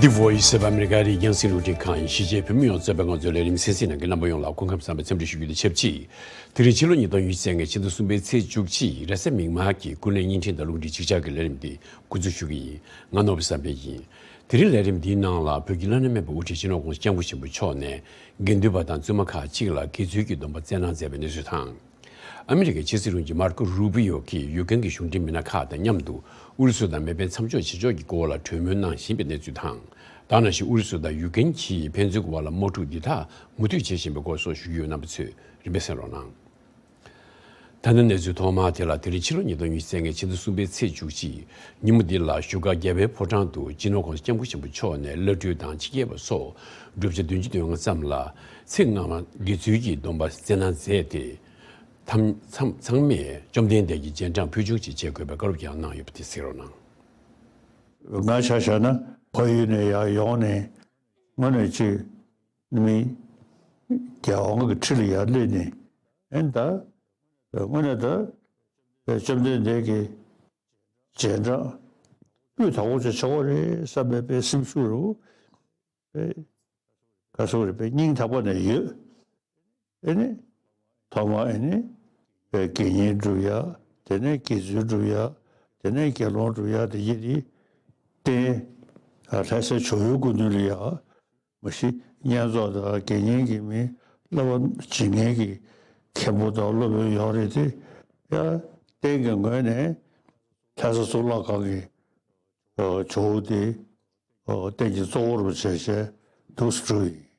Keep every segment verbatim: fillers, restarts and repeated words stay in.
The Voice of America རེད། རྒྱང་སྲིང་རླུང་འཕྲིན་ཁང་ཡིན། གཞིས་བྱེས་བོད་མི་ཡོངས་གཙོས་པའི་ང་ཚོའི་ལས་རིམ་གསན་གཟིགས་གནང་མཁན་རྣམ་པ་ཡོངས་ལ་སྐུ་ཁམས་བཟང་བའི་འཚམས་འདྲི་ཞུ་རྒྱུ་དང་ཆབས་ཅིག་དེ་རིང་ཕྱི་ལོ་ཉིས་སྟོང་ཉི་ཤུ་རྩ་ལྔའི་ཕྱི་ཟླ་གསུམ་པའི་ཚེས་བཅུ་གཅིག་རེས་གཟའ་མིག་དམར་གྱི་ཀུན་གླེང་བརྙན་འཕྲིན་དང་རླུང་འཕྲིན་ཅིག་ཅར་གྱི་ལས་རིམ་འདི་འགོ་འཛུགས་ཞུ་གི་ཡིན། ང་ནོར་བུ་བསམ་འཕེལ་ཡིན། དེ་རིང་ལས་རིམ་འདིའི་ནང་ལ་བོད་ཀྱི་བླ་ན་མེད་པའི་དབུ་ཁྲིད་སྤྱི་ནོར་༸གོང་ས་༸སྐྱབས་མགོན་ཆེན་པོ་མཆོག་ནས་དགེ་འདུན་པ་དང་བཙུན་མ་ཁག་ཅིག་ལ་དགེ་ཚུལ་གྱི་སྡོམ་པ་སྩལ་གནང་མཛད་པའི་གནས་ཚུལ་དང་། ཨ་མི་རི་ཀའི་ཕྱི་སྲིད་བློན་ཆེན་མར་ཀོ་རུ་པི་ཡོ་གིས་ཡུཀ་རེན་གྱི་གཞུང་འབྲེལ་མི་སྣ་ཁག་དང་མཉམ་དུ་ཨུ་རུ་སུ་དང་མེ་འཕེན་མཚམས་འཇོག་བྱེད་ཕྱོགས་ཀྱི་སྐོར་ལ་གྲོས་མོལ་གནང་བཞིན་པའི་གནས་ཚུལ་དང་། ད་ནང་བཞིན་ཨུ་རུ་སུ་དང་ཡུཀ་རེན་གྱིས་ཕན་ཚུན་གྱི་བར་ལ་དམག་འཁྲུག་འདི་དག་མུ་མཐུད་བྱེད་བཞིན་པའི་སྐོར་སོགས་ཞུ་རྒྱུ་ཡོད། རྣམ་པ་ཚོས་རིམ་པས་གསན་རོགས་གནང་། ད་ནི་གནས་ཚུལ་ཐོག་མ་དེ་ལ། དེ་རིང་ཕྱི་ལོ་ཉིས་སྟོང་ཉི་ཤུ་རྩ་ལྔའི་ཕྱི་ཟླ་གསུམ་པའི་ཚེས་བཅུ་གཅིག་ཉིན་མོ་འདི་ལ་བཞུགས་སྒར་རྒྱལ་བའི་ཕོ་བྲང་དུ་སྤྱི་ནོར་༸གོང་ས་༸སྐྱབས་མགོན་ཆེན་པོ་མཆོག་ནས་བླ་སྤྲུལ་དང་སྤྱི་སྒེར་བ་སོགས་བགྲོ་གླེང་བདུན་ཅུ་དོན་ལྔ་ཙམ་ལ་ཚེས་ལྔ་མ་དགེ་ཚུལ་གྱི་སྡོམ་པ་སྩལ་གནང་མཛད་དེ། ཐམ་ཚང་ཚང་མས་བཅོམ་ལྡན་འདས་ཀྱི་རྗེས་འབྲང་ཕུལ་བྱུང་ཞིག་བྱེད་དགོས་པའི་བཀའ་སློབ་ཀྱང་གནང་ཡོད་པ་དེ་གཟིགས་རོགས་གནང་། ང་ཆ་བཞག་ན་ཕ་ཡུལ་ནས་ཡར་ཡོང་ནས་དངོས་གནས་ཅིག་མི་རྒྱལ་དབང་གི་ཁྲི་ལ་ཡར་སླེབས་ནས། ཨེ་ད་དངོས་གནས་ད་བཅོམ་ལྡན་འདས་ཀྱི་རྗེས་འབྲང་སྤུས་དག་པོ་ཅིག་ཆགས་པ་རེད་བསམ་པའི་པའི་སེམས་ཤུགས་རུ་པའི་ག་སོག་རེད་པའི་སྙིང་ཐག་པ་ནས་ཡོད། ཨེ་ནི། ཐོག་མ་ཨེ་ནི། དགེ་བསྙེན་སྒྲུབ་ཡ། དེ་ནས་དགེ་ཚུལ་སྒྲུབ་ཡ། དེ་ནས་དགེ་སློང་སྒྲུབ་ཡ། དེ་ཡི་རིགས་བསྟེན། ལྷ་སའི་ཇོ་བོའི་སྐུ་མདུན་ལ་ཡ། མ་གཞི་བསྙེན་རྫོགས་དང་དགེ་བསྙེན་གྱི་མི་བསླབ་པ་བྱེད་མཁན་གྱི་མཁན་པོ་དང་སློབ་དཔོན་ཡོད་རེད་དེ། ཡ། རྟེན་གྱི་ངོས་ནས་ལྷ་ས་གཙུག་ལག་ཁང་གི་ཇོ་བོ་དེ་རྟེན་གྱི་གཙོ་བོར་བྱས་བྱས་འདུག་སེ་སྒྲུབ་ཡིན།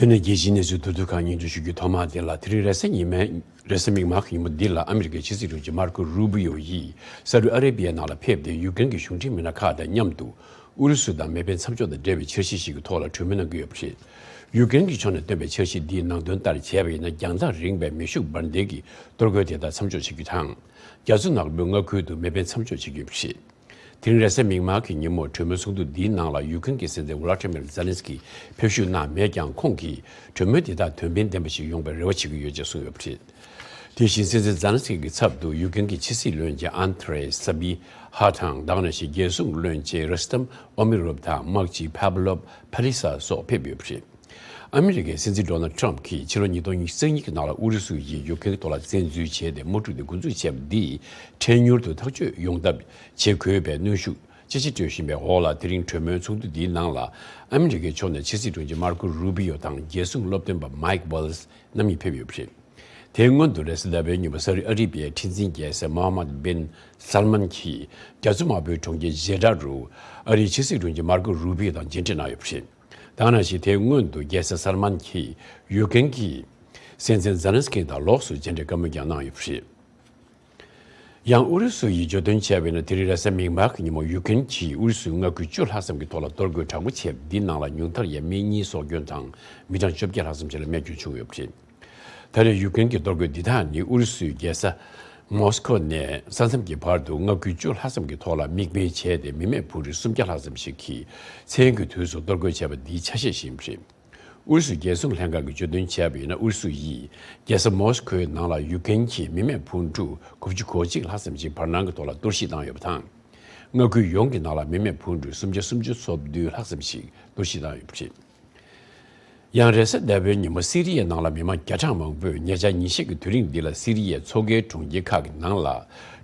དེ་ནས་རྒྱལ་སྤྱིའི་གནས་ཚུལ་མདོར་བསྡུས་ཁག་སྙན་སྒྲོན་ཞུ་རྒྱུའི་ཐོག་མ་དེ་ལ། དེ་རིང་རེས་གཟའ་ཉི་མའི་རེས་གཟའ་མིག་དམར་གྱི་ཉིན་མོ་འདི་ལ་ཨ་མི་རི་ཀའི་ཕྱི་སྲིད་དྲུང་ཆེ་མར་ཀོ་རུ་བི་ཡོ་ཡིས་སའུ་ཏི་ཨ་རེ་བི་ཡའི་ནང་ལ་ཕེབས་ཏེ་ཡུཀ་རེན་གྱི་གཞུང་འབྲེལ་མི་སྣ་ཁག་དང་མཉམ་དུ་ཨུ་རུ་སུ་དང་མེ་འཕེན་མཚམས་འཇོག་དང་འབྲེལ་བའི་འཆར་གཞི་ཞིག་གི་ཐོག་ལ་གྲོས་མོལ་གནང་གི་ཡོད་པ་རེད། ཡུཀ་རེན་གྱི་ཕྱོགས་ནས་བཏོན་པའི་འཆར་གཞི་འདིའི་ནང་དོན་ལྟར་བྱས་པ་ཡིན་ན། རྒྱང་ཐག་རིང་བའི་མེ་ཤུགས་འབར་མདེལ་གྱི་གཏོར་རྒོལ་དེ་དག་མཚམས་འཇོག་བྱེད་རྒྱུ་དང་། རྒྱ་མཚོ་ནག་པོའི་མངའ་ཁུལ་དུ་མེ་འཕེན་མཚམས་འཇོག་བྱེད་རྒྱུ་ཡིན་པ་རེད། དེ་རིང་རེས་གཟའ་མིག་དམར་གྱི་ཉིན་མོ་གྲོས་མོལ་ཚོགས་འདུ་འདིའི་ནང་ལ་ཡུཀ་རེན་གྱི་སྲིད་འཛིན་ཝོ་ལ་ཏི་མིར་ཛེ་ལན་སི་ཀི་ཕེབས་ཞུགས་གནང་མེད་ཀྱང་། ཁོང་གིས་གྲོས་མོལ་འདི་དག་དོན་ཕན་ལྡན་པ་ཞིག་ཡོང་བའི་རེ་བ་བྱེད་ཀྱི་ཡོད་ཅེས་གསུངས་ཡོད་པ་རེད། དེ་བཞིན་སྲིད་འཛིན་ཛེ་ལན་སི་ཀི་གི་ཚབ་ཏུ་ཡུཀ་རེན་གྱི་ཕྱི་སྲིད་བློན་ཆེན་ཨན་ཐི་རེ་ས་བི་ཧ་དང་། ད་ག་ནང་བཞིན་རྒྱལ་སྲུང་བློན་ཆེན་རུ་སྟམ་ཨོ་མི་རོབ་དང་། དམག་སྤྱི་ཕ་བྷ་ལོབ་ཕ་ལི་ས་སོགས་ཕེབས་ཡོད་པ་རེད། ཨ་མི་རི་ཀའི་སྲིད་འཛིན་ཌོ་ནལ་ཊམ་གྱིས་ཕྱི་ལོ་ཉིས་སྟོང་ཉི་ཤུ་རྩ་གཉིས་ཀྱི་ནང་ལ་ཨུ་རུ་སུ་ཡིས་ཡུཀ་རེན་གྱི་ཐོག་ལ་བཙན་འཛུལ་བྱས་ཏེ་དམག་འཁྲུག་དེ་འགོ་འཛུགས་བྱས་པ་འདིས་འཕྲལ་མྱུར་དུ་ཐག་གཅོད་ཡོང་ཐབས་བྱེད་དགོས་པའི་གནོན་ཤུགས་ཅི་ཆེ་སྤྲོད་བཞིན་པའི་འོག་ལ། དེ་རིང་གྲོས་མོལ་ཚོགས་འདུ་འདིའི་ནང་ལ་ཨ་མི་རི་ཀའི་ཕྱོགས་ནས་ཕྱི་སྲིད་དྲུང་ཆེ་མར་ཀོ་རུ་བི་ཡོ་དང་རྒྱལ་སྲུང་སློབ་སྟོན་པ་མའིག་ཝལ་སི་རྣམ་གཉིས་ཕེབས་ཡོད་པ་རེད། དེའི་སྔོན་དུ་རེས་གཟའ་ཟླ་བའི་ཉིན་མོ་སའུ་ཏི་ཨ་རེ་བི་ཡའི་ཁྲི་འཛིན་རྒྱལ་སྲས་མོ་ཧམ་མད་བིན་སལ་མན་གྱིས་རྒྱ་མཚོ་དམར་པོའི་གྲོང་ཁྱེར་ཇེ་ཌ་རུ་ཨ་རིའི་ཕྱི་སྲིད་དྲུང་ཆེ་མར་ཀོ་རུ་བི་ཡོ་དང་མཇལ་འཕྲད་གནང་ཡོད་པ་རེད། ད་ག་ནང་བཞིན་དེའི་སྔོན་དུ་རྒྱལ་སྲས་སལ་མན་གྱིས་ཡུཀ་རེན་གྱི་སྲིད་འཛིན་ཛེ་ལན་སི་ཀི་དང་ལོགས་སུ་མཇལ་འཕྲད་བཀའ་མོལ་ཀྱང་གནང་ཡོད་པ་རེད། ཡང་ཨུ་རུ་སུ་ཡིས་བརྗོད་དོན་བྱས་པ་ཡིན་ན། དེ་རིང་རེས་གཟའ་མིག་དམར་གྱི་ཉིན་མོ་ཡུཀ་རེན་གྱིས་ཨུ་རུ་སུའི་མངའ་ཁུལ་བཅུ་ལྷག་ཙམ་གྱི་ཐོག་ལ་གཏོར་རྒོལ་དྲག་པོ་བྱས་པ་འདིའི་ནང་ལ་ཉུང་མཐར་ཡང་མི་གཉིས་སྲོག་སྐྱོན་དང་། མི་གྲངས་བཅོ་བརྒྱད་ལྷག་ཙམ་ཞིག་ལ་རྨས་སྐྱོན་བྱུང་ཡོད་པ་རེད། ད་རེས་ཡུཀ་རེན་གྱི་གཏོར་རྒོལ་འདི་དག་ནི་ཨུ་རུ་སུའི་རྒྱལ་ས་མོ་སི་ཁོ་ནས་ས་མཚམས་ཀྱི་བར་དུ་མངའ་ཁུལ་བཅུ་ལྷག་ཙམ་གྱི་ཐོག་ལ་མིག་དཔེ་བྱས་ཏེ། མི་མེད་བུ་རུ་སུམ་བརྒྱ་ལྷག་ཙམ་ཞིག་གིས་མཚན་གྱི་དུས་སུ་གཏོར་རྒོལ་བྱས་པ་འདིའི་ཆ་ཤས་ཤིག་ཡིན་པ་རེད། ཨུ་རུ་སུའི་རྒྱལ་སྲུང་ལྷན་ཁང་གིས་བརྗོད་དོན་བྱས་པ་ཡིན་ན། ཨུ་རུ་སུ་ཡིས་རྒྱལ་ས་མོ་སི་ཁོའི་ནང་ལ་ཡུཀ་རེན་གྱི་མི་མེད་བུ་ཕྲུག་དགུ་བཅུ་གོ་གཅིག་ལྷག་ཙམ་ཞིག་བར་སྣང་གི་ཐོག་ལ་གཏོར་བཤིག་བཏང་ཡོད་པ་དང་། མངའ་ཁུལ་ཡོངས་ཀྱི་ནང་ལ་མི་མེད་བུ་ཕྲུག་སུམ་བརྒྱ་སུམ་ཅུ་སོ་བདུན་ལྷག་ཙམ་ཞིག་གཏོར་བཤིག་བཏང་ཡོད་པ་རེད། ཡང་རེས་གཟའ་ཟླ་བའི་ཉིན་མོ་སི་རི་ཡའི་ནང་ལ་མི་མང་བརྒྱ་ཕྲག་མང་པོས་ཉེ་ཆར་ཉིན་ཤས་ཀྱི་དུས་རིང་འདི་ལ་སི་རི་ཡའི་མཚོ་ཁའི་གྲོང་ཁྱེར་ཁག་གི་ནང་ལ་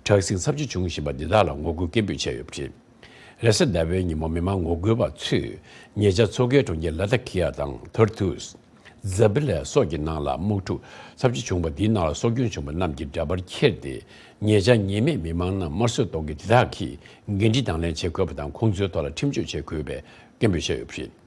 དྲག་ཟིང་ཚབས་ཆེ་བྱུང་བཞིན་པ་འདི་དག་ལ་ངོ་རྒོལ་སྐད་འབོད་བྱས་ཡོད་པ་རེད། རེས་གཟའ་ཟླ་བའི་ཉིན་མོ་མི་མང་ངོ་རྒོལ་བ་ཚོས་ཉེ་ཆར་མཚོ་ཁའི་གྲོང་ཁྱེར་ལ་ཏ་ཀི་ཡ་དང་ཐར་ཐུས། ཛ་བི་ལ་སོགས་ཀྱི་ནང་ལ་དམག་འཁྲུག་ཚབས་ཆེ་བྱུང་བ་འདིའི་ནང་ལ་སྲོག་སྐྱོན་བྱུང་བ་རྣམས་ཀྱི་འདྲ་པར་འཁྱེར་ཏེ། ཉེ་ཆར་ཉེས་མེད་མི་མང་རྣམས་དམར་གསོད་གཏོང་མཁན་དེ་དག་གིས་འགན་འཁྲི་དང་ལེན་བྱེད་དགོས་པ་དང་། ཁོང་ཚོའི་ཐོག་ལ་ཁྲིམས་གཅོད་བྱེད་དགོས་པའི་སྐད་འབོད་བྱས་ཡོད་པ་རེད།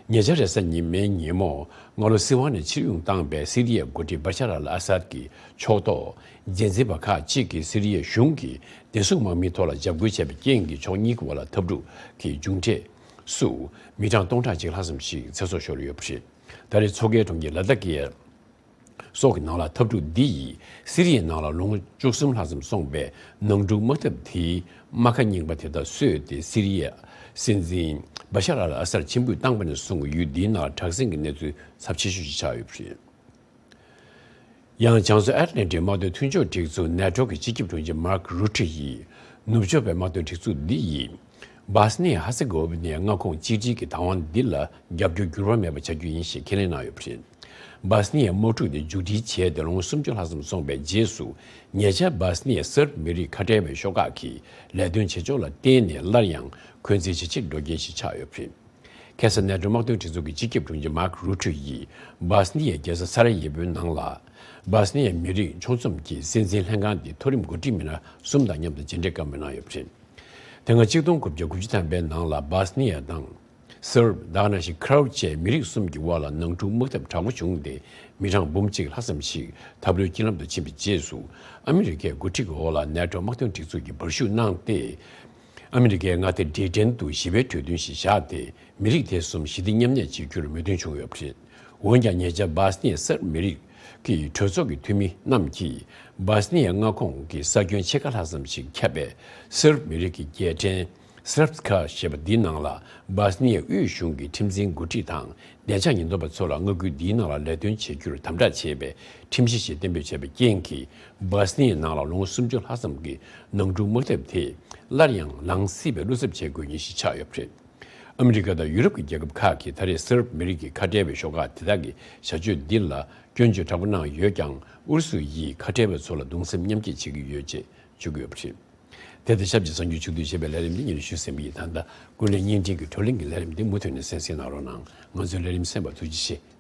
ཉེ་ཆར་རེས་གཟའ་ཉི་མའི་ཉིན་མོ་སྔ་ལོ་སྲིད་དབང་ནས་ཕྱིར་དབྱུང་བཏང་པའི་སི་རི་ཡའི་འགོ་ཁྲིད་བ་ཤར་ཨལ་ཨ་སཱད་ཀྱི་ཕྱོགས་གཏོགས་རྒྱལ་འཛིན་པ་ཁག་ཅིག་གིས་སི་རི་ཡའི་གཞུང་གིས་བདེ་སྲུང་དམག་མིའི་ཐོག་ལ་འཇབ་རྒོལ་བྱས་པའི་རྐྱེན་གྱིས་ཕྱོགས་གཉིས་ཀྱི་བར་ལ་འཐབ་འཁྲུག་གི་མཇུག་འབྲས་སུ་མི་གྲངས་སྟོང་ཕྲག་གཅིག་ལྷག་ཙམ་ཞིག་ཚེ་སྲོག་ཤོར་ཡོད་པ་རེད། ད་རེས་མཚོ་ཁའི་གྲོང་ཁྱེར་ལ་ཏཱ་ཀི་ཡ་སོགས་ཀྱི་ནང་ལ་འཐབ་འཁྲུག་འདི་ཡིས་སི་རི་ཡའི་ནང་ལ་ལོ་ངོ་བཅུ་གསུམ་ལྷག་ཙམ་སོང་བའི་ནང་འཁྲུག་དམག་འཐབ་དེའི་རྨ་ཁ་རྙིང་པ་དེ་དག་གསོས་ཏེ། སི་རི་ཡའི་སྲིད་འཛིན་བ་ཤར་ཨལ་ཨ་སར་ཕྱིར་འབུད་བཏང་བ་ནས་བཟུང་ཡུལ་འདིའི་ནང་དྲག་ཟིང་གི་གནས་ཚུལ་ཚབས་ཆེ་ཤོས་ཤིག་ཆགས་ཡོད་པ་རེད། ཡང་བྱང་མཚོ་ཨེཊ་ལན་ཊིག་དམག་དོན་མཐུན་ཕྱོགས་སྒྲིག་འཛུགས་ནེ་ཊོ་གི་སྤྱི་ཁྱབ་དྲུང་ཆེ་མཱརྐ་རུ་ཊེ་ཡིས་ ནུབ་ཕྱོགས་པའི་དམག་དོན་སྒྲིག་འཛུགས་འདི་ཡིས། སྦ་སི་ནི་ཡ་ཧ་སེ་གོ་བྷི་ནི་ཡའི་མངའ་ཁོངས་གཅིག་སྒྲིལ་གྱི་བདག་དབང་འདི་ལ་རྒྱབ་སྐྱོར་འགྱུར་བ་མེད་པ་བྱ་རྒྱུ་ཡིན་ཞེས་ཁས་ལེན་གནང་ཡོད་པ་རེད། སྦ་སི་ནི་ཡའི་དམག་འཁྲུག་དེ་མཇུག་སྒྲིལ་བྱས་ཏེ་ལོ་ངོ་སུམ་ཅུ་ལྷག་ཙམ་སོང་བའི་རྗེས་སུ། ཉེ་ཆར་སྦ་སི་ནི་ཡའི་སེར་བྷི་མི་རིགས་ཁ་བྲལ་བའི་ཤོག་ཁག་གིས་ལས་དོན་བྱེད་ཕྱོགས་ལ་བརྟེན་ནས་སླར་ཡང་འཁོན་འཛིན་ཇེ་ཆེར་འགྲོ་རྐྱེན་ཞིག་ཆགས་ཡོད་པ་རེད། ཁ་སང་ནེ་ཊོ་དམག་དོན་སྒྲིག་འཛུགས་ཀྱི་སྤྱི་ཁྱབ་དྲུང་ཆེ་མཱག་རུ་ཊོ་ཡིས་སྦ་སི་ནི་ཡའི་རྒྱལ་ས་སཱ་ར་ཡེ་པོའི་ནང་ལ། སྦ་སི་ནི་ཡའི་མི་རིགས་ཕྱོགས་མཚུངས་ཀྱི་སྲིད་འཛིན་ལྷན་ཁང་གི་མཐོ་རིམ་འགོ་ཁྲིད་མི་སྣ་གསུམ་དང་མཉམ་དུ་མཇལ་འཕྲད་བཀའ་མོལ་གནང་ཡོད་པ་རེད། དེ་སྔ་ཆིག་སྟོང་དགུ་བརྒྱ་དགུ་བཅུ་ཐམ་པའི་ནང་ལ་སྦ་སི་ནི་ཡ་དང་སེར་བྷི། ད་ག་ནང་བཞིན་ཁ་རོ་ཊ་བཅས་མི་རིགས་གསུམ་གྱི་དབར་ལ་ནང་འཁྲུག་དམག་འཐབ་དྲག་པོ་བྱུང་སྟེ་མི་གྲངས་འབུམ་གཅིག་ལྷག་ཙམ་ཞིག་འཐབ་རོའི་རྐྱེན་ལམ་དུ་ཕྱིན་པའི་རྗེས་སུ། ཨ་མི་རི་ཀའི་འགོ་ཁྲིད་ཀྱི་འོག་ལ་ནེ་ཊོ་དམག་དོན་སྒྲིག་འཛུགས་ཀྱིས་འབར་ཤུགས་གནང་སྟེ། ཨ་མི་རི་ཀའི་མངའ་སྡེ་བྷི་རི་ཊེན་དུ་ཞི་བའི་གྲོས་མཐུན་ཞིག་བཞག་སྟེ། མི་རིགས་དེ་གསུམ་ཞི་བདེ་མཉམ་གནས་བྱེད་རྒྱུར་མོས་མཐུན་བྱུང་ཡོད་པ་རེད། འོན་ཀྱང་ཉེ་ཆར་སྦ་སི་ནི་ཡའི་སེར་བྷི་མི་རིགས་ཀྱི་གྲོས་ཚོགས་ཀྱི་འཐུས་མི་རྣམས་ཀྱིས། སྦ་སི་ནི་ཡའི་མངའ་ཁོངས་ཀྱི་ས་ཁྱོན་ཕྱེད་ཀ་ལྷག་ཙམ་ཞིག་ཁྱབ་པའི་སེར་བྷི་མི་རིགས་ཀྱི་རྒྱལ་ཕྲན་སི་རབ་སི་ཁ་ཞེས་པ་འདིའི་ནང་ལ། སྦ་སི་ནི་ཡའི་དབུས་གཞུང་གི་ཁྲིམས་འཛིན་འགོ་ཁྲིད་དང་བདེ་འཇགས་ཉེན་རྟོག་པ་ཚོ་ལ་མངའ་ཁུལ་འདིའི་ནང་ལ་ལས་དོན་བྱེད་རྒྱུར་དམ་དྲག་བྱས་པའི་ཁྲིམས་གཞི་ཞིག་གཏན་འབེབས་བྱས་པའི་རྐྱེན་གྱིས། སྦ་སི་ནི་ཡའི་ནང་ལ་ལོ་ངོ་སུམ་ཅུ་ལྷག་ཙམ་གྱི་ནང་འཁྲུག་དམག་འཐབ་དེ་སླར་ཡང་ལངས་སྲིད་པའི་བློ་འཚབ་བྱེད་དགོས་ཉེན་ཞིག་ཆགས་ཡོད་པ་རེད། ཨ་མི་རི་ཀ་དང་ཡུ་རོབ་ཀྱི་རྒྱལ་ཁབ་ཁག་གིས་ད་རེས་སེར་བྷི་མི་རིགས་ཀྱི་ཁ་བྲལ་བའི་ཤོག་ཁག་དེ་དག་གི་བྱ་སྤྱོད་འདི་ལ་སྐྱོན་བརྗོད་དྲག་པོ་གནང་ཡོད་ཀྱང་། ཨུ་རུ་སུ་ཡིས་ཁ་བྲལ་བའི་ཚོ་ལ་གདུང་སེམས་མཉམ་སྐྱེད་བྱེད་ཀྱི་ཡོད་ཅེས་བརྗོད་ཀྱི་ཡོད་པ་རེད། དེ་དང་ཆབས་ཅིག་གསར་འགྱུར་ཕྱོགས་བསྡུས་བྱས་པའི་ལས་རིམ་འདི་ཉིན་རེ་ཞུ་ཟིན་པ་ཡིན། ད་ལྟ་ཀུན་གླེང་བརྙན་འཕྲིན་གྱི་བགྲོ་གླེང་གི་ལས་རིམ་འདི་མུ་མཐུད་ནས་གསན་གཟིགས་གནང་རོགས་གནང་། ང་ཚོའི་ལས་རིམ་གསན་པར་ཐུགས་རྗེ་ཆེ།